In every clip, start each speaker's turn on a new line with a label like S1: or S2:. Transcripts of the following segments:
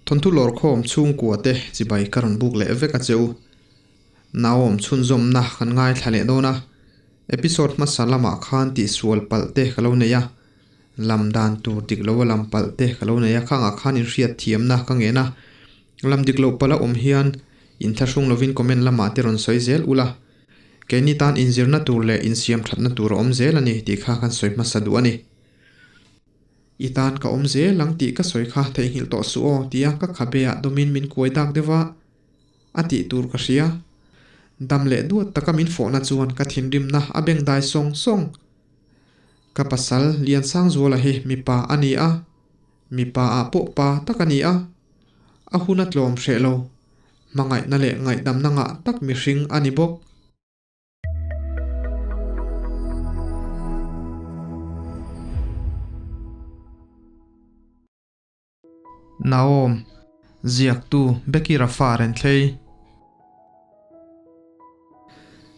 S1: Thawnthu lawrkhawm chhungkua te chibai ka rawn buk leh vek a che u. Naawm chhunzawmna kan ngaithla leh dawn a, episode hmasa lamah khan tihsual palh te ka lo nei a, lam dan tur dik lo a lam palh te ka lo nei a, khangah khan inhriat thiamna ka ngen a, lam dik loh palh a awm hian inthlahrung lovin comment lamah te rawn sawi zel ula, keini tan inzirna tur leh insiam thatna tur a awm zel a ni tih kha kan sawi hmasa duh a ni. I tan ka awm zel ang tih ka sawi kha theihnghilh tawh suh aw tia ka khabe ah dawmin min kuai dak deuh a, a tih tur ka hria. Dam leh duat taka min fawhna chuan ka thinrimna a beng dai sawng sawng. Ka pasal Liansangzuala hi mipa a ni a, mipa ah pawh pa tak a ni a, a hun a tlawm hreh lo, hmangaihna leh ngaihdamna ngah tak mihring a ni bawk. Naom, Ziaktu Becky Rafa Renthlei.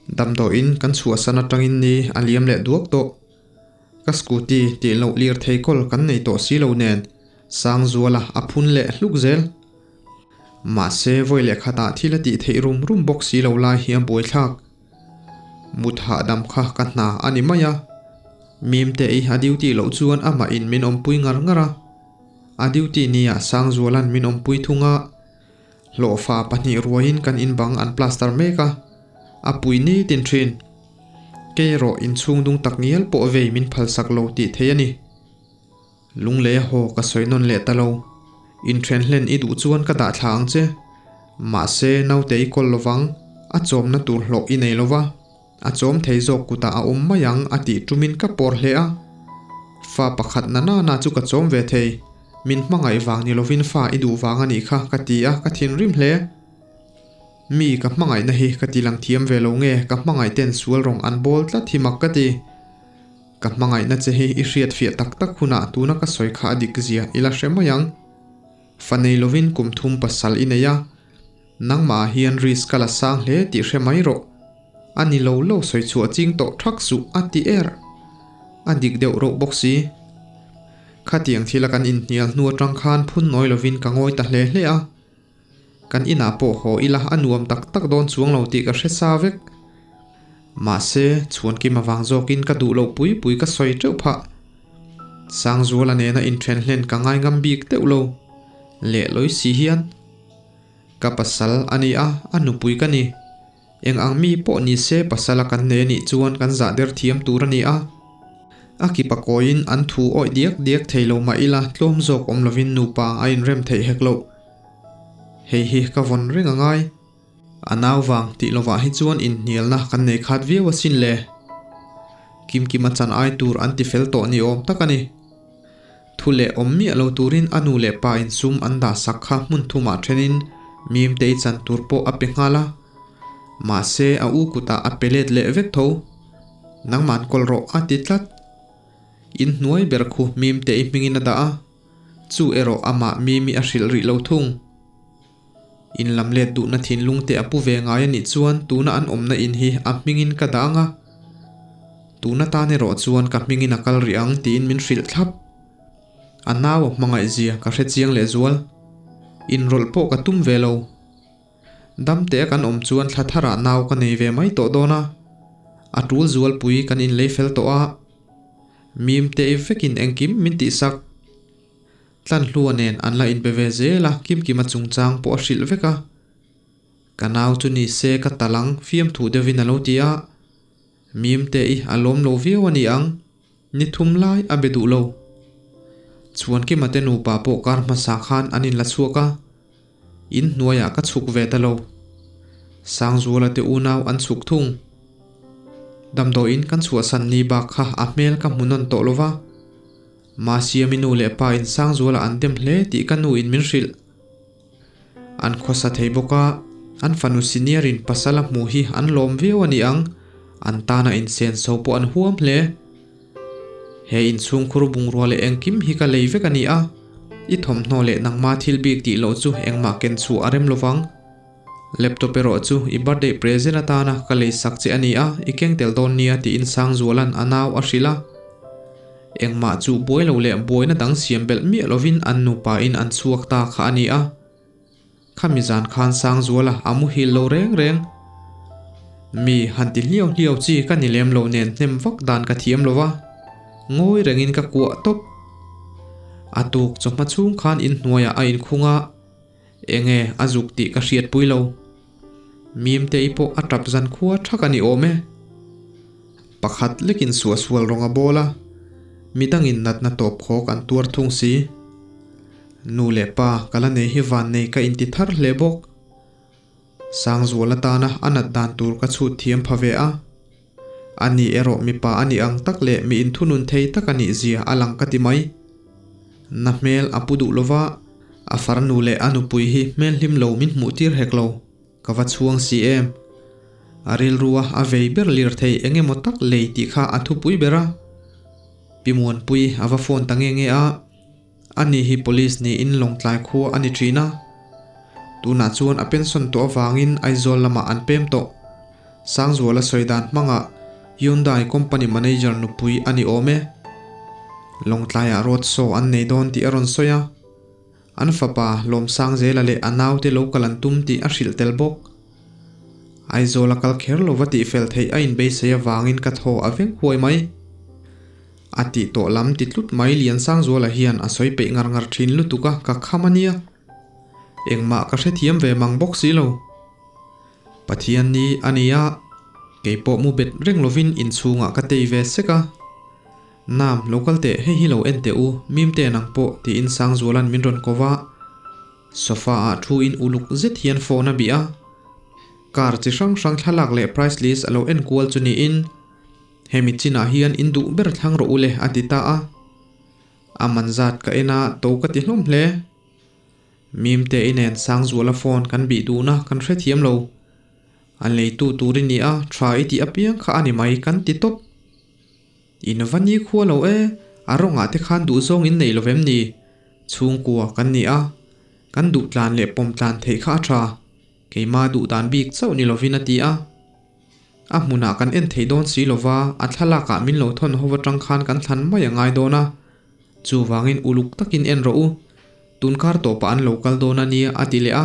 S1: Damdawiin kan chhuahsan atangin ni a liam leh duak tawh. Ka scooty tih loh lirthei kawl kan nei tawh si lo nen Sangzuala a phun leh hluk zel. Mahse vawi leh khatah thil a tih theih rum rum bawk si lo lai hi a buaithlak. Mut hahdam kha ka hna a ni mai a. Mimte i a duty loh chuan amah in min awmpui ngar ngar a. A duty nia Sangzuala'n min awmpui thung a. Hlawhfa pahnih ruaiin kan in bang an plaster mek a. A pui nitin thin. Kei erawh inchhung dung tak ngial pawh vei min phalsak lo tih thei a ni. Lunglei a haw ka sawi nawn leh ta lo. Inthen hlen i duh chuan ka dah thla ang che. Mahse, naute i kawl lovang, a chawmna tur hlawh i nei lova, a chawm thei zawk kutah a awm mai ang a tih tumin ka pawr hle a. Fa pakhat na nana chu ka chawm ve thei. Min hmangaih vang ni lovin fa i duh vang a nih kha ka ti a, ka thinrim hle. Mi ka hmangaihna hi ka ti lang thiam ve lo nge ka hmangaih ten sual rawng an bawl tlat hi mak ka ti. Ka hmangaihna che hi i hriat fiah tak tak hunah tuna ka sawi kha a dik zia i la hre mai ang. Fa nei lovin kum thum pasal i nei a, nangmah ah hian risk ka la sang hle tih hre mai rawh. A ni lo lo sawi chhuah ching tawh thak suh a ti er. A dik deuh roh bawk si. Khatiang thila kan inhnial hnu atang khan phun nawi lovin ka ngawi ta hle hle a. Kan inah pawh haw ila a nuam tak tak dawn chuang lo tih ka hre sa vek. Mahse, chhuankim avang zawkin ka duh loh pui pui ka sawi teuh phah. Sangzuala nena inthen hlen ka ngai ngam bik deuh lo. Leh lawi si hian ka pasal a ni a, a nupui ka ni. Eng ang mi pawh ni se pasala kan nei anih chuan kan zah der thiam tur a ni a. A kipa kawiin an thu awih diak diak thei lo mah ila tlawm zawk awm lovin nupa a inrem theih hek loh. Hei hi ka vawn reng a ngai. A nau vang tih lovah hi chuan inhnialna kan nei khat viau asin le. Kimkima chan ai tur an ti fel tawh ni awm tak a ni. Thu leh awm miah lo turin a nu leh pa in sum an dah sak kha hmun thumah thenin Mimtei chan tur pawh a pe nghal a. Mahse a u kutah a pe let leh vek tho. Nangman kawl rawh a ti tlat. In hnuai ber khu Mimtei hmingin a dah a. Chu erawh amah Mimi a hrilh rih lo thung. In lam let duhna thinlung te a pu ve ngai a nih chuan tuna an awmna in hi a hmingin ka dah ang a, tuna tan erawh chuan ka hmingin a kal rih ang tiin min hrilh thlap. A nau a hmangaih zia ka hre chiang leh zual. Inrawlh pawh ka tum ve lo. Damte a kan awm chuan thla tharah nau ka nei ve mai tawh dawn a, a tul zualpui kan inlei fel tawh a, mimte vekin engkim min tihsak. Tlanhlua nen an la inbe ve zel a, Kimkima chungchang pawh a hrilh vek a. Ka nau chu ni se ka tal ang, fiamthu deuhin a lo ti a. Mimte i a lawm lo viau a ni ang, ni thum lai a be duh lo. Chhuankima te nupa pawh kar hmasa khan an inla chhuak a, in hnuaiah ka chhuk ve ta lo. Sangzuala te unau an chhuk thung. Damdawiin kan chhuahsan ni bak kha a hmel ka hmu nawn tawh lo va. Mahsiami nu leh pa in Sangzuala an dem hle tih ka nu in min hrilh. An khawsa thei bawk a, an fanu senior in pasal a hmuh hi an lawm viau a ni ang, an tana insen so pawh an huam hle. He inchhungkhur bungrua leh engkim hi ka lei vek a ni a, i thawmhnaw leh nangma thil bik tih loh chu engmah ken chhuah a rem lovang. Laptop erawh chu i birthday present atana ka lei sak che a ni a, i keng tel dawn nia tiin Sangzuala'n a nau a hrilh a. Engmah chu buai lo leh buaina dang siam belh miah lovin an nupa in an chhuak ta kha a ni a. Khami zan khan Sangzuala a muhil lo reng reng. Mi han ti hliau hliau chi ka ni lem lo nen hnem vak dan ka thiam lo va, ngawi rengin ka kuah tawp. A tuk chawhma chhung khan inhnuaiah a inkhung a, enge a zuk tih ka hriatpui lo. Mimtei pawh a tap zan khua thak a ni awm e. Pakhat lekin suahsual rawng a bawl a, midangin natna tawp khawk an tuar thung si. Nu leh pa ka la nei hi vannei ka inti thar hle bawk. Sangzuala tana a nat dan tur ka chhut thiam pha ve a. Ani erawh mipa a nih ang tak leh mi inthunun thei tak a nih zia a lang ka ti mai. Na hmel a pu duh lova, a farnu leh a nupui hi hmel hlim lo min hmuh tir hek lo, ka va chhuang si em. A rilrua a vei ber lir thei eng emaw tak lei tih kha a thupui ber a. Pi Muanpui a va phone ta nge nge a. Ani hi Police niin Lawngtlai khua a ni thin a. Tunah chuan a pension tawh avangin Aizawl lamah an pem tawh. Sangzuala sawi dan hmangah Hyundai company manager nupui a ni awm e. Lawngtlaiah road show an nei dawn tih a rawn sawi a. An fapa Lawmsangzela leh a naute lo kal an tum tih a hrilh tel bawk. Aizawl a kal kher lova tihfel theih a inbeisei avangin ka thaw a veng huai mai. A tih tawh lam ti tlut mai Liansangzuala hian a sawi peih ngar ngar thin lutuk a, ka kham a nia. Engmah ka hrethiam ve mang bawk si lo. Pathian ni a nia, kei pawh mu bet reng lovin inchhungah ka tei ve sek a. Nam, lo kal teh, hei hi lo en teh u, Mimte nang pawh, tiin Sangzuala'n min rawn ko va. Sofa ah thu in uluk zet hian phone a bih a. Car chi hrang hrang thlalak leh price list a lo en kual chu niin, Hemi chinah hian in duh ber thlang rawh u le a ti ta a. A man zat ka en a, to ka ti hlawm hle. Mimte i nen Sangzuala phone kan bih duhna kan hrethiam lo. An leitu tur i ni a, tha i tih apiang kha a ni mai kan ti tawp. In va ni khua lo e, a rawngah te khan duhzawng in nei lo vem ni? Chhungkua kan ni a, kan duh tlan leh pawm tlan theih kha a tha. Keima duh dan bik chauh ni lovin a ti a. A hmunah kan en thei dawn si lova, a thlalakah min lo thawn ho atang khan kan thlan mai a ngai dawn a. Chuvangin uluk takin en rawh u, tunkar tawpah an lo kal dawn a nia a ti leh a.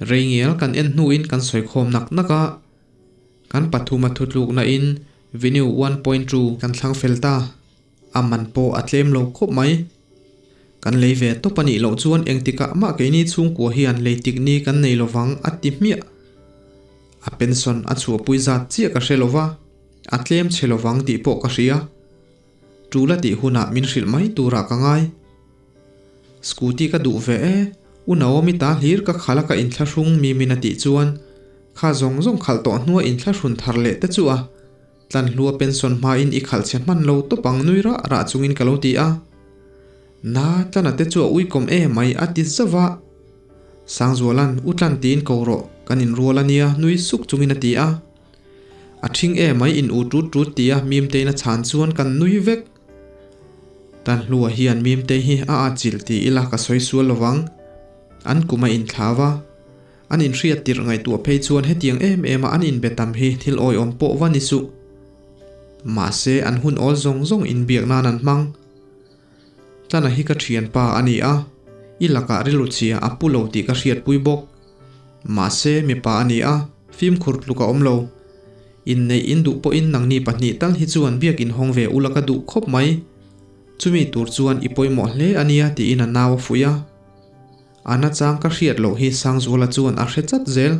S1: Rei ngial kan en hnuin kan sawi khawm nak nak a. Kan pathuma thutlukna in Venue 1.2 kan thlang fel ta. A man pawh a tlem lo khawp mai. Kan lei ve tawp a nih loh chuan engtikah mah keini chhungkua hian lei tik ni kan nei lovang a ti hmiah. A pension a chhuahpui zat chiah ka hre lova, a tlem chhe lovang tih pawh ka hria. Tul a tih hunah min hrilh mai turah ka ngai. Scooty ka duh ve e, U Naomi ta hlir ka khalh a ka inthlahrung mi min a tih chuan kha zawng zawng khalh tawh hnua inthlahrun thar leh te chu a Tlanhlua pension hmain i khalh chhe hman lo tawp ang nui rah rah chungin ka lo ti a. Na, Tlana te chu a uikawm e mai a ti zauh a. Sangzuala'n U Tlan tiin ko rawh, kan inrual a nia nui suk chungin a ti a. A ṭhing e mai in u ṭut ṭut tia Mimtein a chhan chuan kan nui vek. Tlanhlua hian Mimtei hi a atchilh ti ila ka sawi sual lovang. An kum a inthlau a. An inhriat tirh ngaihtuah phei chuan hetiang em em a an inbe tam hi thil awiawm pawh va ni suh. Mahse an hun awl zawng zawng inbiak nan an hmang. Tlana hi ka thianpa a ni a, i lakah rilru chhia a pu lo tih ka hriatpui bawk. Mahse mipa a ni a, fimkhur tluk a awm lo. Inneih in duh pawhin nangni pahnih tal hi chuan biak inhawng ve ula ka duh khawp mai. Chumi tur chuan i pawimawh hle a nia tiin a nau a fuih a. A nachang ka hriat loh hi Sangzuala chuan a hre chat zel.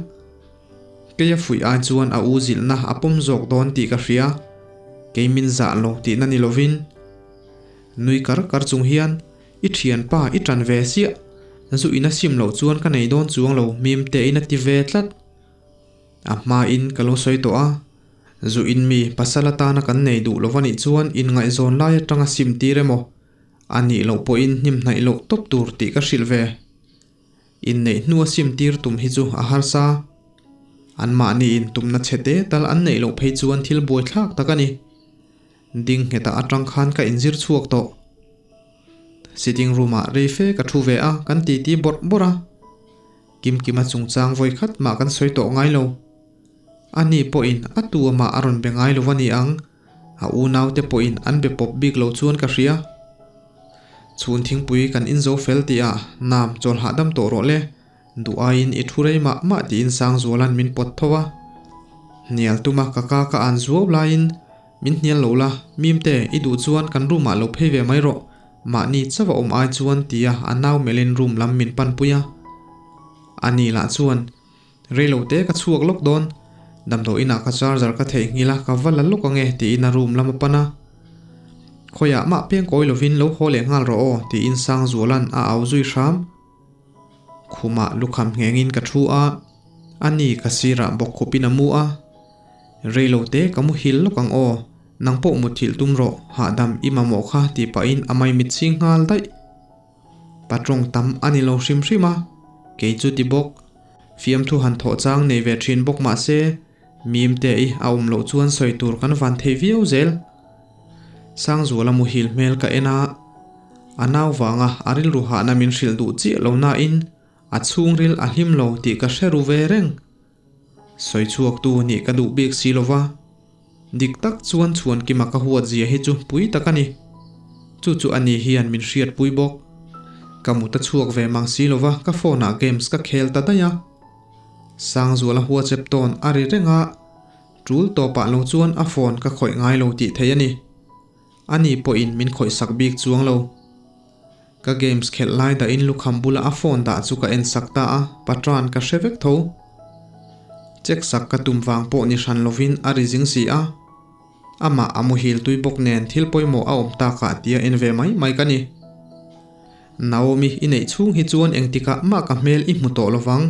S1: Keia fuih ai chuan a u zilhna a pawm zawk dawn tih ka hria. Kei min zah lo tihna ni lovin. Nui kar kar chung hian, I thianpa i tan ve siah. Zu in a sim loh chuan ka nei dawn chuang lo mim tein a ti ve tlat. A hmain ka lo sawi tawh a, zu in mi pasal atana kan nei duh lo va nih chuan inngaihzawn lai atanga sim tir emaw A nih loh pawhin hnim hnaih loh tawp tur tih ka hrilh ve. Inneih hnua sim tir tum hi chu a harsa. Anmahni in tumna chhe te tal an neih loh phei chuan thil buaithlak tak a ni. Ding nghetah atang khan ka inzir chhuak tawh. Sitting room ah rei fe ka thu ve a, kan titi bawrh bawrh a. Kimkima chungchang vawi khat mah kan sawi tawh ngai lo. Ani pawhin a tu amah a rawn be ngai lo a ni ang. A unaute pawhin an be pawp bik lo chuan ka hria. Chhun thingpui kan inzo fel tih ah Nam chawl hahdam tawh rawh le. Duh aiin i thu rei mah mah tiin Sangzuala'n min pawt tho a. Hnial tuma ka ka ka an zuau laiin min hnial lo la, Mimte, i duh chuan kan room ah lo phei ve mai rawh, mahni chauh a awm ai chuan tia a nau melhin room lam min panpui a. Ani lah chuan, Reilote ka chhuak lawk dawn, damdawiin ah ka charger ka theihnghilh a, ka va la lawk ange tiin a room lam a pan a. Khawiah mah peng kawi lovin lo haw leh nghal rawh aw tiin Sangzuala'n a au zui hram. Khumah lukham nghengin ka thu a, ani ka sirah bawk khupin a mu a. Reilote ka muhil lawk ang aw, nang pawh muthilh tum rawh, hahdam i mamawh kha tih pahin a maimit ching nghal daih. Patrawng tam a ni lo hrim hrim a, kei chu ti bawk. Fiamthu han thawh chang nei ve thin bawk mah se, Mimte i a awm loh chuan sawi tur kan van thei viau zel. Sangzuala muhil hmel ka en a, a nau vanga a rilru hahna min hrilh duh chiah lo nain a chhungril a hlim lo tih ka hre ru ve reng. Sawi chhuaktu nih ka duh bik si lova, dik tak chuan Chhuankima ka huat zia hi chu pui tak a ni. Chu chu ani hian min hriatpui bawk. Ka mut a chhuak ve mang si lova ka phone ah games ka khel ta daih a. Sangzuala WhatsApp tawn a ri reng a. Tul tawpah lo chuan a phone ka khawih ngai lo tih theih a ni. Ani pawhin min khawih sak bik chuang lo. Ka games khelh lai dahin lukham bula a phone dah chu ka en sak ta a, patran ka hre vek tho. Check sak ka tum vang pawh ni hran lovin a ri zing si a. Amah a muhil tui bawk nen thil pawimawh a awm takah tia en ve mai mai ka ni. Naomi i neih chhung hi chuan engtikah mah ka hmel i hmu tawh lovang.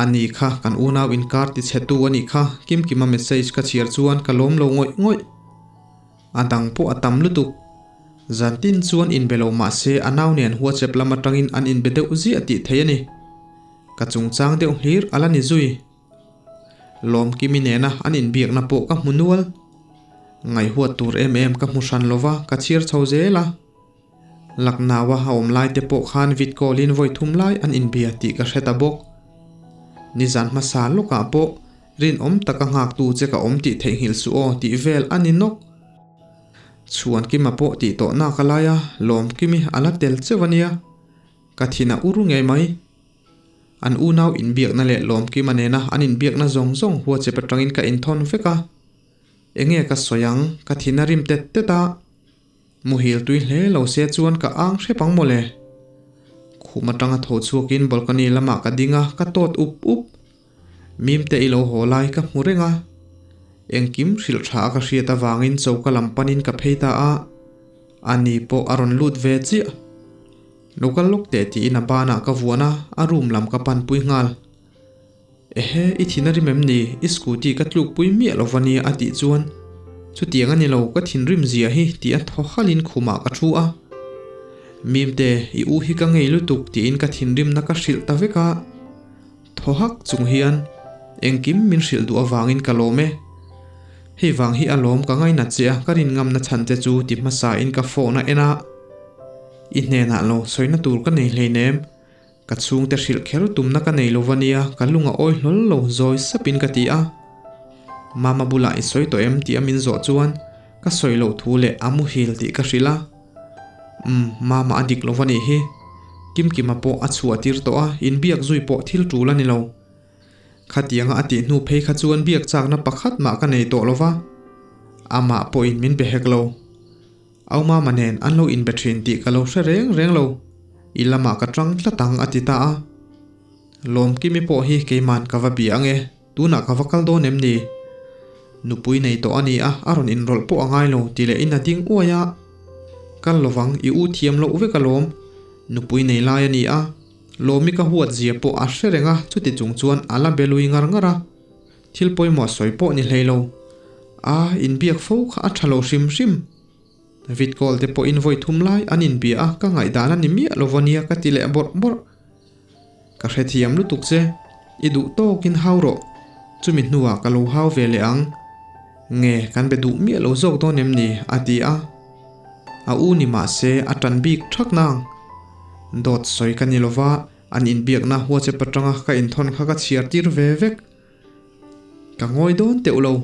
S1: A ni kha, kan unau inkar ti chhe tu a nih kha, Kimkima message ka chhiar chuan ka lawm lo ngawih ngawih. A dang pawh a tam lutuk. Zantin chuan inbe lo mah se a nau nen WhatsApp lam atangin an inbe deuh ziah tih theih a ni. Ka chungchang deuh hlir a la ni zui. Lawmkimi nena an inbiakna pawh ka hmu nual. Ngaihhuat tur em em ka hmu hran lova ka chhiar chho zel a. Lucknow-a a awm lai te pawh khan vid call-in vawi thum lai an inbia tih ka hre ta bawk. Nizan hmasa lawkah pawh rinawm taka nghaktu che ka awm tih theihnghilh suh aw tih vel a ni nawk. Chhuankima pawh tih tawh nak a lai a, Lawmkimi a la tel cheuh a nia. Ka thin a ur ngei mai. An unau inbiakna leh Lawmkima nena an inbiakna zawng zawng WhatsApp atangin ka inthawn vek a. Enge ka sawi ang, ka thin a rim tet tet a. Muhil tui hle lo se chuan ka ang hrep ang mawle. Khum atanga tho chhuakin balcony lamah ka ding a, ka tawt up up. Mimte i lo haw lai ka hmu reng a. Engkim hrilh tha a ka hriat avangin choka lam panin ka phei ta a. Ani pawh a rawn lut ve chiah. Lo kal lawk teh tiin a banah ka vuan a, a room lam ka panpui nghal. Ehe, i thin a rim em ni? I scooty ka tlukpui miah lo va nia a tih chuan, Chutiang a ni lo, ka thinrim zia hi tih a thaw halhin khumah ka thu a. Mimte, i u hi ka ngei lutuk tiin ka thinrimna ka hrilh ta vek a. Thaw hak chung hian, Engkim min hrilh duh avangin ka lawm e. Hei vang hi a lawm ka ngainat che a, ka rin ngamna chhan che chu ti hmasain ka phone a en a. I hnenah lo sawina tur ka nei hleinem. Ka chhungte hrilh kher tumna ka nei lo va nia, ka lung a awi hlawl lo, zawi sapin ka ti a. Mama bulah i sawi tawh em tih a min zawh chuan ka sawi loh thu leh a muhil tih ka hrilh a. Umm, Mama a dik lo va nih hi. Kimkima pawh a chhuah tir tawh a, inbiak zui pawh thil tul a ni lo. Khatianga a tih hnu phei kha chuan biak chakna pakhat mah ka nei tawh lo va, amah pawhin min be hek lo. Au mama nen an lo inbe thin tih ka lo hre reng reng lo, i lamah ka tang tlat ang a ti ta a. Lawmkimi pawh hi keiman ka va bia ange, tunah ka va kal dawn em ni? Nupui nei tawh a ni a, a rawn inrawlh pawh a ngai lo ti leh in a ding uai a. Kal lovang, i u thiam loh vek alawm, nupui nei lai a ni a. Lawmi ka huat zia pawh a hre reng a, chuti chung chuan a la be lui ngar ngar a. Thil pawimawh sawi pawh ni hlei lo. A inbiak fo kha a tha lo hrim hrim. Vid call te pawhin vawi thum lai an inbia a, ka ngaihdan a ni miah lo va nia ka ti leh bawrh bawrh. Ka hrethiam lutuk che, i duh tawkin hau rawh, chumi hnuah ka lo hau ve leh ang. Nge kan be duh miah lo zawk dawn em ni? a ti a. A u ni mah se a tan bik thak nang. Dawt sawi ka ni lova, an inbiakna WhatsApp atanga ka inthawn kha ka chhiar tir ve vek. Ka ngawi dawn teuh lo.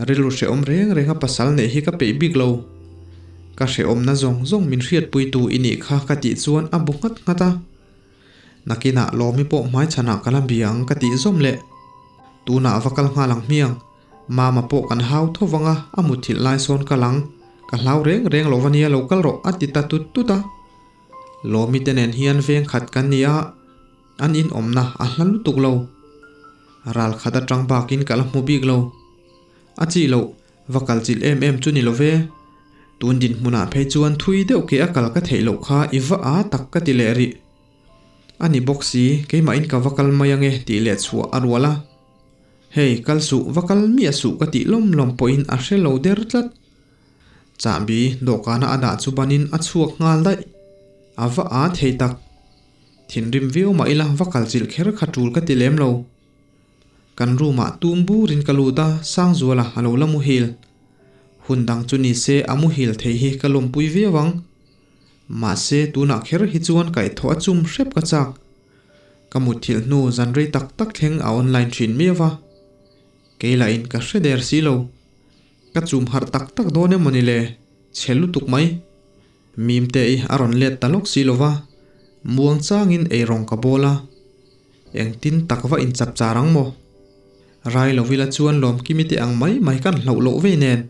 S1: Rilru hrehawm reng reng a pasal neih hi ka peih bik lo. Ka hrehawmna zawng zawng min hriatpuitu i nih kha ka tih chuan a bu nghat nghat a. Nakinah Lawmi pawh hmaichhanah ka la bia ang ka tih zawm leh. Tunah va kal nghal ang hmiang. Mama pawh kan hau tho vang a, a mutthilh lai sawn kal ang. Ka hlau reng reng lo va nia lo kal rawh a ti ta tut tut a. Lawmi te nen hian veng khat kan ni a, an in awmna a hla lutuk lo. Ral khat atang bakin ka la hmu bik lo. A chi loh, va kal chilh em em chu ni lo ve. Tun dinhmunah phei chuan thui deuh ke a kal ka theih loh kha i va a tak ka ti leh rih. A ni bawk si, keimahin ka va kal mai ange tih leh chhuah a rual a. Hei, kal suh, va kal miah suh ka tih lawm lawm pawhin a hre lo der tlat. Chahbi dawhkana a dah chu banin a chhuak nghal daih. A va aa thei tak. Thinrim viau mah ila va kal chilh kher kha tul ka ti lem lo. Kan room ah tum burin ka lut a, Sangzuala a lo la muhil. Hun dang chu ni se a muhil thei hi ka lawmpui viau ang. Mahse tunah kher hi chuan kaihthawh a chum hrep ka chak. Ka mutthilh hnu zan rei tak tak thleng a online thin miau a. Kei lah in ka hre der si lo. Ka chum harh tak tak dawn em mawni le? Chhe lutuk mai. Mimte i a rawn let ta lawk si lo va, muang changin eirawng ka bawl a. Engtin tak va inchap char ang maw? Rai lo ila chuan lawmkimi te ang mai mai kan hlauh loh vei nen.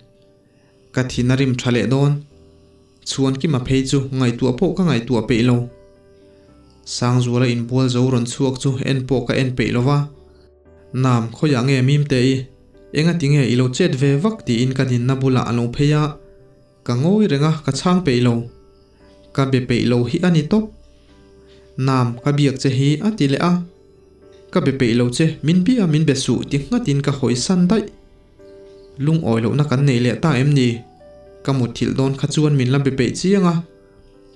S1: Ka thin a rim tha leh dawn. Chhuankima phei chu ngaihtuah pawh ka ngaihtuah peih lo. Sangzuala inbual zo rawn chhuak chu en pawh ka en peih lo va. Nam, khawiah nge Mimte i? Engati nge i lo chet ve vak tiin ka dinna bulah a lo phei a. Ka ngawi reng a, ka chhang peih lo. Ka be peih lo hi a ni tawp. Nam, ka biak che hi a ti leh a. Ka be peih lo che, min bia min be suh ti nghatin ka hawi san daih. Lungawi lohna kan nei leh ta em ni? Ka mutthilh dawn kha chuan min la be peih chiang a.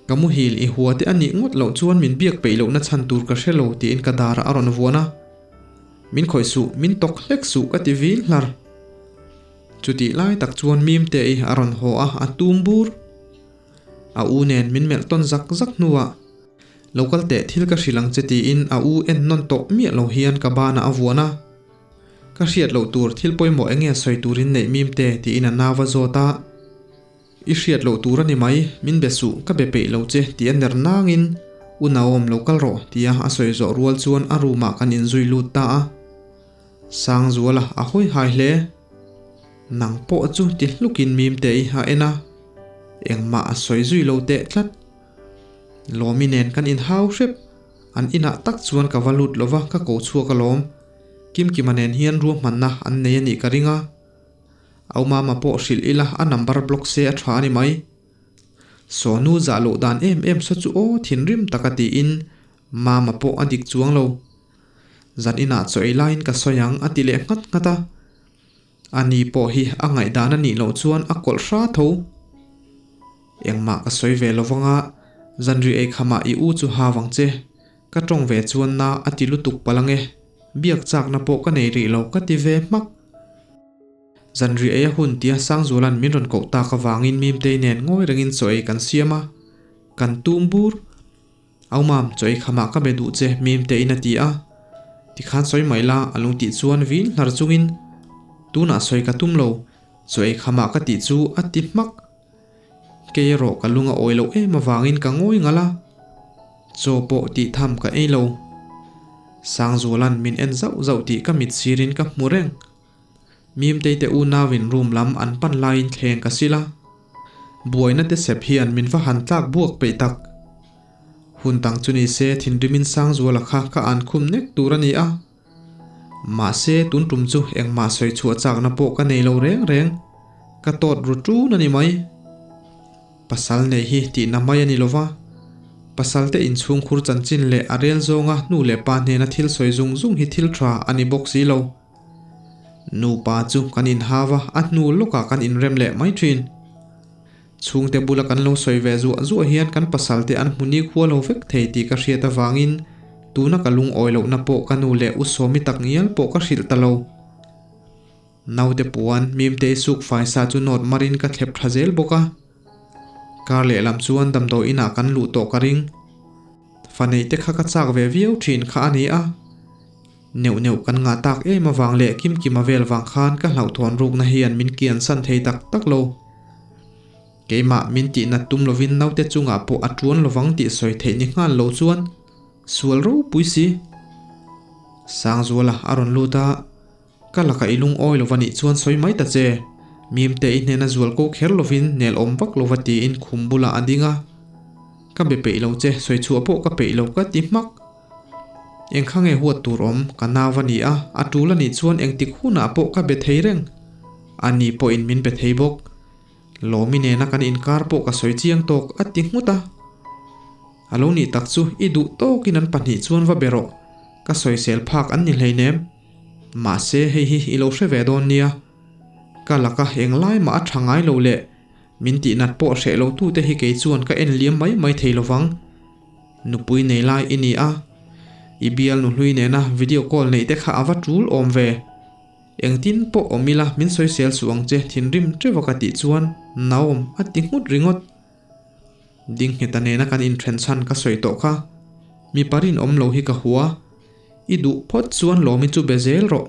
S1: Ka muhil i hua te a nih ngawt loh chuan min biak peih lohna chhan tur ka hre lo tiin ka darah a rawn vuan a. Min khawih suh, min tawk hlek suh ka ti vil hlar. Chutih lai tak chuan Mimte i a rawn haw a, a tum bur. A u nen min melh tawn zak zak hnuah, Lo kal teh thil ka hrilh ang che tiin a u en nawn tawh miah lo hian ka banah a vuan a. Ka hriat loh tur thil pawimawh eng nge sawi turin neih Mimte tiin a nau a zawt a. I hriat loh tur a ni mai, min be suh, ka be peih lo che ti a ner nangin U Naom lo kal rawh tia a sawi zawh rual chuan a room ah kan inzui lut ta a. Sangzuala a hawi hai hle. Nang pawh chu ti hlukin Mimte i a en a, engmah a sawi zui lo teh tlat. Lawmi nen kan inhau hrep, an inah tak chuan ka va lut lova ka ko chhuak alawm. Kimkima nen hian ruahmanna an nei a nih ka ring a. Au mama pawh hrilh ila a number block se a tha a ni mai. Sawnu zah loh dan em em saw chu aw thinrim taka tiin Mama pawh a dik chuang lo. Zan inah chaw ei laiin ka sawi ang a ti leh nghat nghat a. A ni pawh hi a ngaihdan a nih loh chuan a kawlh hra tho. Engmah ka sawi ve lo vang a, zanri ei khamah i u chu ha vang che. Ka tawng ve chuan na a ti lutuk palh ange. Biak chakna pawh ka nei rih lo ka ti ve hmak. Zanri ei a hun tia Sangzuala'n min rawn koh tak avangin Mimtei nen ngawi rengin chaw ei kan siam a. Kan tum bur. Au mam, chaw ei khamah ka be duh che, Mimte in a ti a. Tikhan sawi mai la, a lo tih chuan vin hlar chungin, Tunah sawi ka tum lo, chaw ei khamah ka tih chu a ti hmak. Kei erawh ka lung a awi loh em avangin ka ngawi ngalh a, chaw pawh tih tham ka ei lo. Sangzuala'n min en zauh zauh tih ka mit sirin ka hmu reng. Mimtei te unauin room lam an pan laiin thleng ka sil a. Buaina te sep hian min va han tlak buak peih tak. Hun dang chu ni se thinrimin Sangzuala kha ka an khum nek tur a ni a. Mahse tun tum chu engmah sawi chhuah chakna pawh ka nei lo reng reng. Ka tawt ru ṭun a ni mai. Pasal nei hi tihna mai a ni lo va. Pasal te inchhungkhur chanchin leh a rel zawnga nu leh pa hnena thil sawi zung zung hi thil ṭha a ni bawk si lo. Nupa chu kan inhau a, a hnu lawkah kan inrem leh mai thin. Chhungte bula kan lo sawi ve zuah zuah hian kan pasalte an hmu nikhua lo vek thei tih ka hriat avangin tuna ka lungawi lohna pawh ka nu leh u Sawmi tak ngial pawh ka hrilh ta lo. Naute puan Mimtei suk faisa chu nawt marin ka thlep tha zel bawk a. Kar lehlam chuan damdawi inah kan luh tawh ka ring. Fa neihte kha ka chak ve viau thin kha a ni a. Neuh neuh kan ngah tak em avang leh kimkima vel vang khan ka hlauhthawn rukna hian min kian san thei tak tak lo. Keimah min tih nat tum lovin naute chungah pawh a tuan lovang tih sawi theih ni nghal lo chuan. Sual ropui si. Sangzuala a rawn lut a, Ka laka i lungawi lo va nih chuan sawi mai ta che. Mimte i hnena zual ko kher lovin nel awm vak lo va tiin khum bulah a ding a. Ka be peih lo che, sawi chhuah pawh ka peih lo ka ti hmak. Engkha nge huat tur awm, ka nau a ni a, a tul a nih chuan engtik hunah pawh ka be thei reng. A ni pawhin min be thei bawk. Lawmi nena kan inkar pawh ka sawi chiang tawk a ti nghut a. A lo nih tak chu i duh tawkin an pahnih chuan va be rawh, ka sawisel phak an ni hleinem. Mahse hei hi i lo hre ve dawn nia. Ka laka englai mah a tha ngai lo leh min tihnat pawh hreh lo tute hi kei chuan ka en liam mai mai thei lovang. Nupui nei lai i ni a, i bial nuhlui nena video call neih te kha a va tul awm ve. Engtin pawh awm ila min sawisel suh ang che thinrim teuh a ka tih chuan Naom a ti nghut ringawt. Dingheta nena kan inthen chhan ka sawi tawh kha. Mipa rinawm lo hi ka hua. I duh phawt chuan lawmi chu be zel rawh.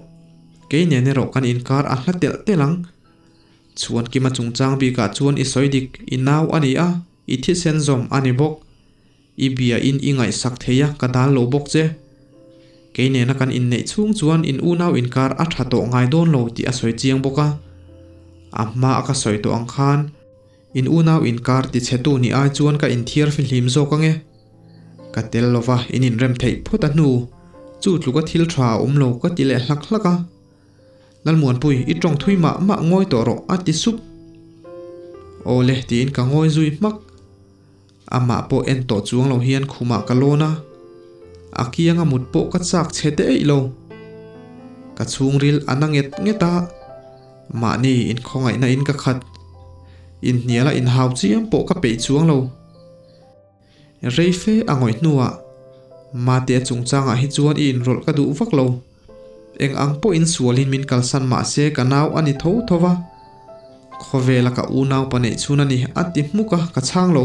S1: Kei nen erawh kan inkar a hla telh telh ang. Chhuan Kima chungchang bikah chuan i sawi dik, i nau a ni a, i thisen zawm a ni bawk. I bia in i ngaihsak thei a, ka dal lo bawk che. Kei nena kan inneih chhung chuan in unau inkar a tha tawh ngai dawn lo tih a sawi chiang bawk a. A hma a ka sawi tawh ang khan in unau inkar ti chhe tu ni ai chuan ka inthiar fihlim zawk ange. Ka tel lova in inrem theih phawt a hnu, chu tluka thil tha a awm lo ka ti leh hlak hlak a. Lalmuanpui, i tawng thui mah mah ngawi tawh rawh a ti sup. Awle tiin ka ngawi zui hmak. Amah pawh en tawh chuang lo hian khumah ka lawn a, a kianga mut pawh ka chak chhe te eih lo. Ka chhungril a na nget nget a, mahni inkhawngaihna in ka khat. Inhniala inhau chiam pawh ka peih chuang lo. Rei fe a ngawih hnuah, Mate a chungchangah hi chuan i inrawlh ka duh vak lo. Eng ang pawhin sualin min kalsan mah se ka nau a ni tho tho va. Khawvela ka unau pa neih chhun a ni a ti hmuk a, ka chhang lo.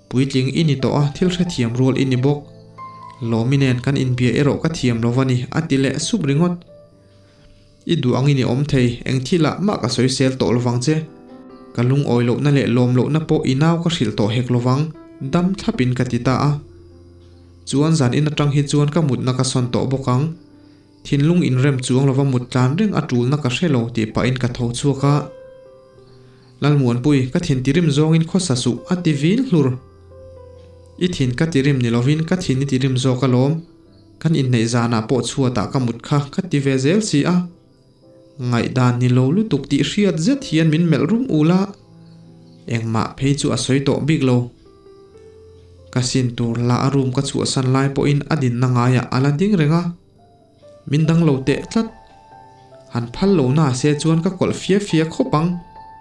S1: Puitling i ni tawh a, thil hrethiam rual i ni bawk. Lawmi nen kan inbia erawh ka thiam lo va ni a ti leh sup ringawt. I duh angin i awm thei, eng thilah mah ka sawisel tawh lovang che. Ka lungawi lohna leh lawm lohna pawh i nau ka hrilh tawh hek lovang, dam thlapin ka ti ta a. Chuan zan in atang hi chuan ka mutna ka sawn tawh bawk ang. Thinlung inrem chuang lova mut tlan reng a tulna ka hre lo tih pahin ka tho chhuak a. Lalmuanpui, ka thin tirim zawngin khawsa suh a ti vil hlur. I thin ka tirim ni lovin ka thin i tirim zawk alawm. Kan inneih zanah pawh chhuatah ka mut kha ka ti ve zel si a. Ngaihdan ni lo lutuk tih hriat zet hian min melh rum ul a, engmah phei chu a sawi tawh bik lo. Ka sin tur la a room ka chhuahsan lai pawhin a dinna ngaiah a la ding reng a, min dang lo teh tlat. Han phal lo na se chuan ka kawlh fia fia khawp ang,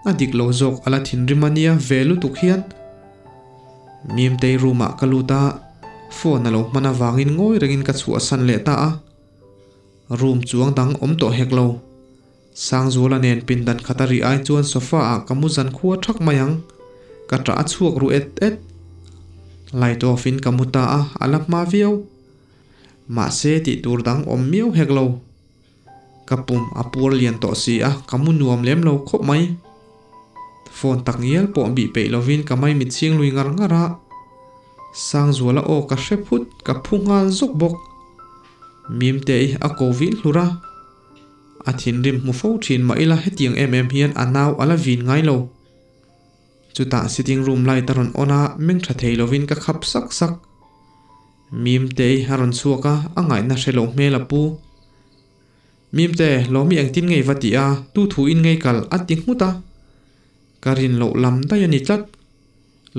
S1: a dik lo zawk a la thinrim a nia ve lutuk hian. Mimtei room ah ka lut a, phone a lo hman avangin ngawi rengin ka chhuahsan leh ta a. Room chuang dang awm tawh hek lo. Sangzuala nen pindan khat a rih ai chuan sofa ah ka mu zan khua thak mai ang. Ka tah a chhuak ru et et. Light off in ka mu ta a, a la hma viau. Mahse tih tur dang awm miau hek lo. Ka pum a puar lian tawh si a, ka mu nuam lem lo khawp mai. Phone tak ngial pawh bih peih lovin ka maimit chhing lui ngar ngar a. Sangzuala aw ka hre phut, ka phu nghal zawk bawk. Mimtei a ko vil hlur a, a thinrim hmu fo thin mah ila hetiang em em hian a nau a la vin ngai lo. Chutah sitting room light a rawn on a, meng tha thei lovin ka khap sak sak. Mimtei a rawn chhuak a, a ngaihna hre lo hmel a pu. Mimte, Lawmi engtin ngei va ti a, tu thu in ngei kal a ti nghut a. Ka rin loh lam daih a ni tlat.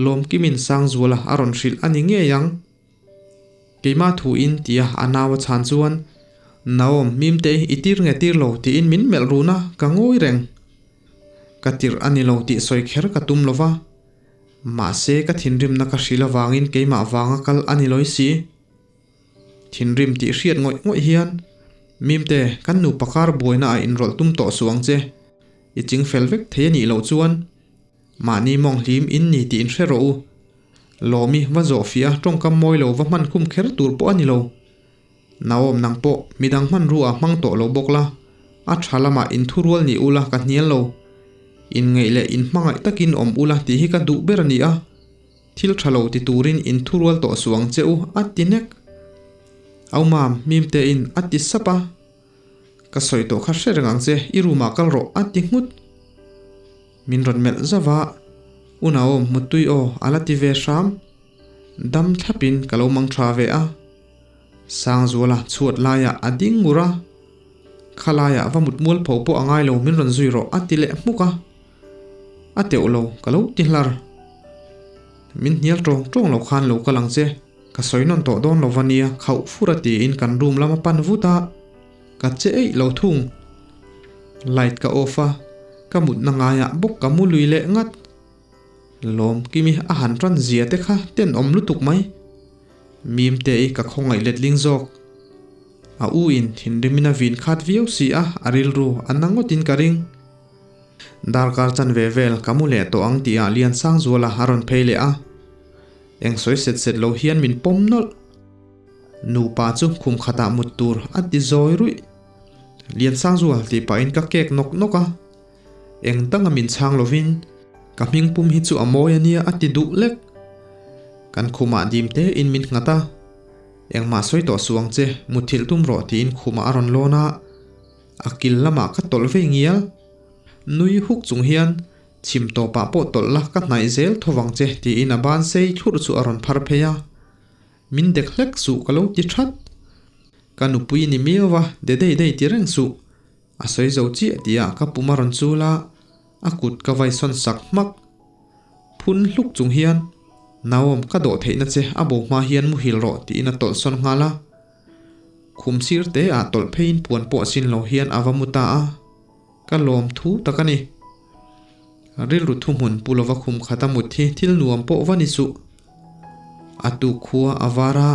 S1: Lawmkimin Sangzuala a rawn hrilh a ni ngei ang. Keimah thu in tia a nau a chhan chuan, Naom, Mimte i tir nge tir lo tiin min melh run a, ka ngawi reng. Ka tirh a ni lo tih sawi kher ka tum lo va. Mahse ka thinrimna ka hrilh avangin keimah vanga kal a ni lawi si. Thinrim tih hriat ngawih ngawih hian, Mimte, kan nupa kar buaina ah inrawlh tum tawh suh ang che. I ching fel vek thei a nih loh chuan, Mahni mawng hlim in ni tih inhre rawh u. Lawmi va zawh fiah a tawngkam mawi lo va hman khum kher tur pawh a ni lo. Naom nang pawh midang hmanrua ah hmang tawh lo bawk la, a tha lamah in thurual ni ula ka hnial lo. In ngeih leh in hmangaih takin awm ula tih hi ka duh ber a ni a. Thil tha lo ti turin in thurual tawh suh ang che u, a ti nek. Au mam, Mimte in a ti sap a. Ka sawi tawh kha hre reng ang che, i room ah kal rawh, a ti nghut. Min rawn melh zauh a, Unaawm muttui aw, a la ti ve hram. Dam thlapin ka lo mang tha ve a. Sangzuala chhuat laiah a ding ngur a, Khalaiah va mut mual pho pawh a ngai lo, min rawn zui rawh, a ti leh hmuk a. A teuh lo, ka lo ti hlar. Min hnial tawng tawng lo khan lo kal ang che, ka sawi nawn tawh dawn lo va nia, khauh fur a tiin kan room lam a pan vut a, ka che eih lo thung. Light ka off a, ka mutna ngaiah bawk ka mu lui leh ngat. Lawm Kimi a han tan zia te kha tenawm lutuk mai. Mimte i ka khawngaih letling zawk. A u in thinrimin a vin khat viau si a, a rilru a na ngawtin ka ring. Darkar chanve vel ka mu leh tawh ang tihah Liansangzuala a rawn phei leh a. Eng sawi set set lo hian min pawm nawlh. Nupa chu khum khatah mut tur a ti zawi ruih. Liansangzual tih pahin ka kek nawk nawk a. Eng danga min chhang lovin ka hming pum hi chu a mawi a nia a ti duh lek. Kan khumah dim tein min nghat a. Engmah sawi tawh suh ang che, muthilh tum rawh tiin khumah a rawn lawn a. A kil lamah ka tawlh vei ngial. Nui huk chung hian, Chhim tawpah pawh tawlh la ka hnaih zel tho vang che tiin a ban sei thlurh chu a rawn phar phei a. Min dek hlek suh ka lo ti that. Ka nupui ni miau va, de dei dei ti reng suh. A sawi zo chiah tihah ka pum a rawn chul a, a kut ka vai sawn sak hmak. Phun hluk chung hian, Naom ka dawh theihna che a bo hma hian muhil rawh tiin a tawlh sawn nghal a. Khum sir te ah tawlh pheiin puan pawh sin lo hian a va mu ta a, ka lawm thu tak a ni. Rilru thuhmun pu lova khum khat a mut hi thil nuam pawh va ni suh. A tuk khua a var a,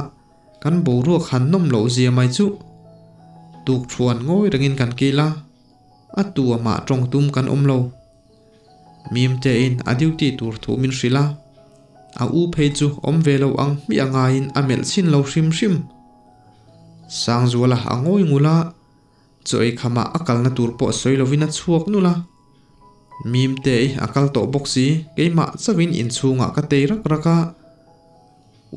S1: kan boruak han nawm loh zia mai chuh. Tuk thuan ngawi rengin kan kil a, a tu amah tawng tum kan awm lo. Mimte in a duty tur thu min hrilh a, a u phei chu awm ve lo ang hmiah ngaiin a melh chhin lo hrim hrim. Sangzuala a ngawi ngul a, chaw ei khamah a kalna tur pawh sawi lovin a chhuak nul a. Mimte i a kal tawh bawk si, keimah chauhin inchhungah ka tei rak rak a.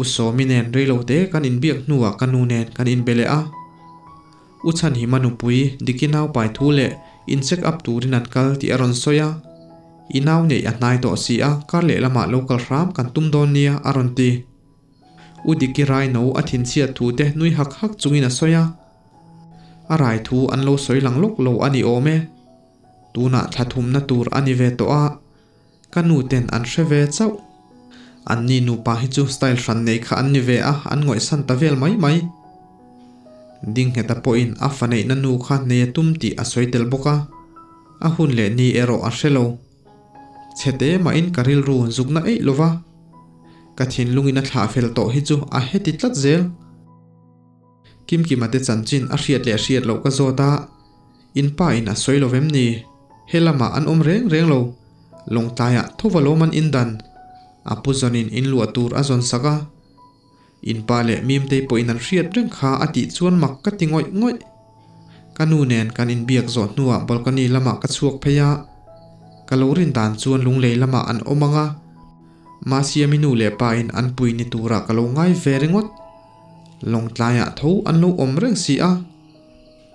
S1: U Sawmi nen reilote kan inbiak hnuah ka nu nen kan inbe leh a. U Chhanhima nupui Diki nau pai thu leh in check up turin an kal tih a rawn sawi a. I nau neih a hnai tawh si a, kar lehlamah lo kal hram kan tum dawn nia a rawn ti. U Diki rai no a thinchhiat thu te nui hak hak chungin a sawi a. A rai thu an lo sawi lang lawk lo a ni awm e. Tunah thla thumna tur a ni ve tawh a. Ka nu ten an hre ve chauh. An ni nupa hi chu style hran nei kha an ni ve a, an ngawihsan ta vel mai mai. Dingheta pawhin a fa neihna nu kha nei a tum tih a sawi tel bawk a, a hun leh ni erawh a hre lo. Chhete mahin ka rilru zukna eih lo va, ka thinlungin a thlah fel tawh hi chu a heti tlat zel. Kimkima te chanchin a hriat leh hriat loh ka zawt a, In pa in a sawi lo vem ni? He lamah an awm reng reng lo. Lawngtlaiah tho va lawm an indan. A pu zawnin in luah tur a zawn sak a. In pa leh Mimtei pawhin an hriat reng kha a tih chuan mak ka ti ngawih ngawih. Ka nu nen kan inbiak zawh hnuah balcony lamah ka chhuak phei a. Ka lo rin dan chuan lunglei lamah an awm ang a. Mahsiami nu leh pa in an pui ni turah ka lo ngai ve ringawt. Lawngtlaiah tho an lo awm reng si a.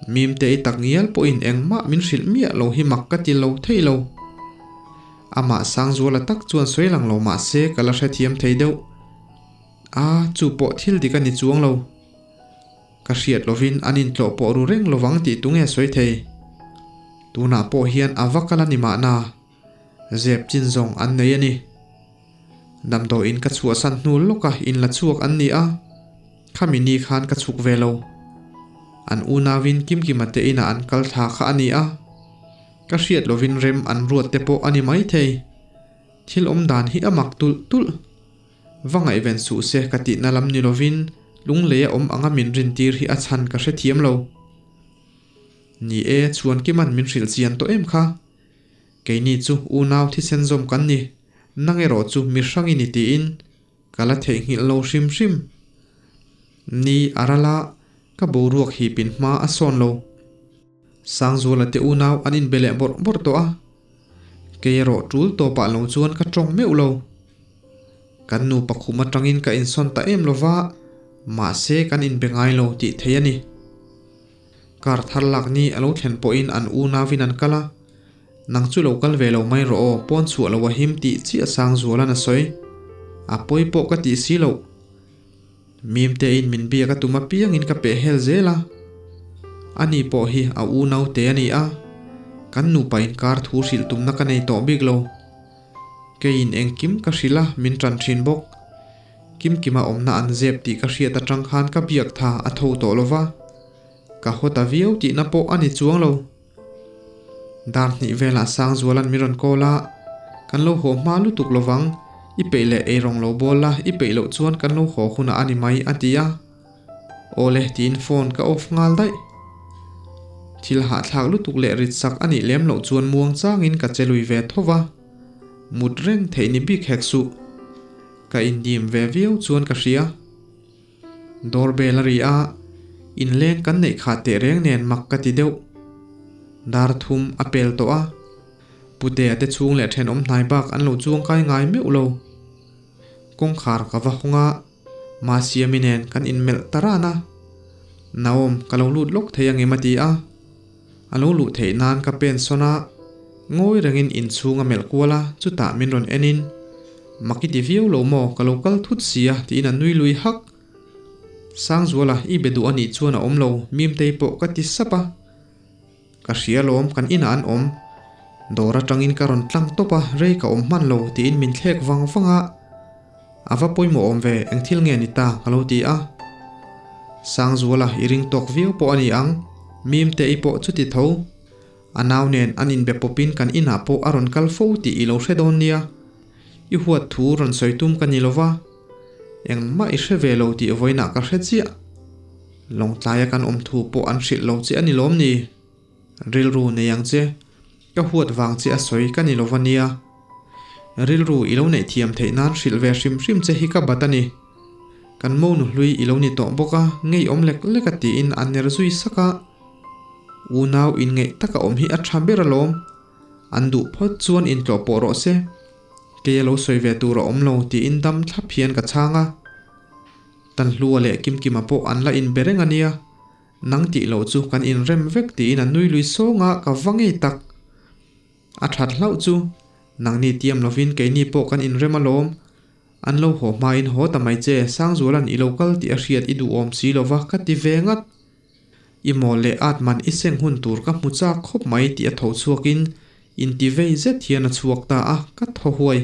S1: Mimte i tak ngial pawhin engmah min hrilh miah lo hi mak ka ti lo thei lo. Amah Sangzuala tak chuan sawi lang lo mah se ka la hrethiam thei deuh. A, chu pawh thil dik a ni chuang lo. Ka hriat lovin an intlawh pawh ru reng lovang tih tunge sawi thei. Tunah pawh hian a va kal a ni mahna. Zep chin zawng an nei a ni. Damdawiin ka chhuahsan hnu lawka in la chhuak an ni a, khami ni khan ka chhuk ve lo. An unauin Kimkima te inah an kal thla kha a ni a, ka hriat lovin rem an ruat te pawh a ni maithei. Thil awm dan hi a mak tulh tulh. Va ngaihven suh se ka tihna lam ni lovin lunglei a awm anga min rintir hi a chhan ka hrethiam lo. Ni e, Chhuankima'n min hrilh chian tawh em kha? Keini chu unau thisen zawm kan ni, nang erawh chu mi hrang i ni tiin ka la theihnghilh lo hrim hrim. Ni a ral a, ka boruak hipin hma a sawn lo. Sangzuala te unau an inbe leh bawrh bawrh tawh a, kei erawh tul tawpah lo chuan ka tawng meuh lo. Kan nupa khum atangin ka insawn ta em lova, mahse kan inbe ngai lo tih theih a ni. Kar thar lak ni a lo thlen pawhin an unauin an kal a, Nang chu lo kal ve lo mai rawh aw, pawn chhuah lo a him tih chiah Sangzualan a sawi. A pawi pawh ka tih si loh. Mimtein min biak a tum apiangin ka peh hel zel a. Ani pawh hi a unaute a ni a, kan nupa inkar thu hrilh tumna ka nei tawh bik lo. Keiin engkim ka hrilh a, min tan thin bawk. Kimkima awmna an zep tih ka hriat atang khan ka biak tha a tho tawh lo va, ka haw ta viau tihna pawh a ni chuang lo. Dar hnih velah Sangzualan min rawn call a, Kan lo haw hma lutuk lo vang, i peih leh eirawng lo bawl la, i peih loh chuan kan lo haw hunah a ni mai a ti a. Awle tiin phone ka off nghal daih. Thil hahthlak lutuk leh rit sak a nih lem loh chuan muang changin ka che lui ve tho va. Mut reng theih ni bik hek suh. Ka indim ve viau chuan ka hria. Doorbell a ri a, inleng kan neih kha teh reng nen mak ka ti deuh. Dar thum a pel tawh a, Putea te chhung leh thenawm hnai bak an lo chuangkai ngai meuh lo. Kawngkhar ka va hawng a. Masiami nen kan inmelh ta ran a, Naom ka lo lut lawk thei angem a ti a, a lo luh theih nan ka pen sawn a, ngawi rengin inchhung a melh kual a, chutah min rawn en in, Mak i ti viau lo maw, ka lo kal thut si a tiin a nui lui hak. Sangzuala i be duh a nih chuan a awm lo, Mimtei pawh ka ti sap a. Ka hria lawm, kan inah an awm. Dawr atangin ka rawn tlang tawp a, rei ka awm hman lo tiin min thlek vang vang a. A va pawimawh awm ve, eng thil nge ni ta ka lo ti a. Sangzuala i ring tawk viau pawh a ni ang, Mimte i pawh chuti tho. A nau nen an inbe pawpin kan inah pawh a rawn kal fo tih i lo hre dawn nia. I huat thu rawn sawi tum ka ni lo va. Engmah i hre ve lo tih vawiinah ka hre chiah. Lawngtlaia kan awm thu pawh an hrilh lo che a ni lawm ni? Rilru nei ang che. Ka huat vang che a sawi ka ni lo va nia. Rilru i lo neih thiam theih nan hrilh ve hrim hrim che hi ka bat a ni. Kan monu hlui i lo ni tawh bawk a, ngeiawm lek lek a tiin a ner zui sak a. Unau inngeih taka awm hi a tha ber alawm. An duh phawt chuan intlawh pawh rawh se. Kei a lo sawi ve tur a awm lo tiin dam thlap hian ka chhang a. Tanhlua leh Kimkima pawh an la inbe reng a nia. Nang tih loh chu kan inrem vek tiin a nui lui sawng a, ka va ngei tak. A that hlauh chu, nangni tiam lovin keini pawh kan inrem alawm. An lo haw hmain haw ta mai che, Sangzuala'n i lo kal tih a hriat i duhawm si lova ka ti ve ngat. I mawl leh at man i seng hun tur ka hmu chak khawp mai tih a tho chhuakin inti vei zet hian a chhuak ta a, ka thaw huai.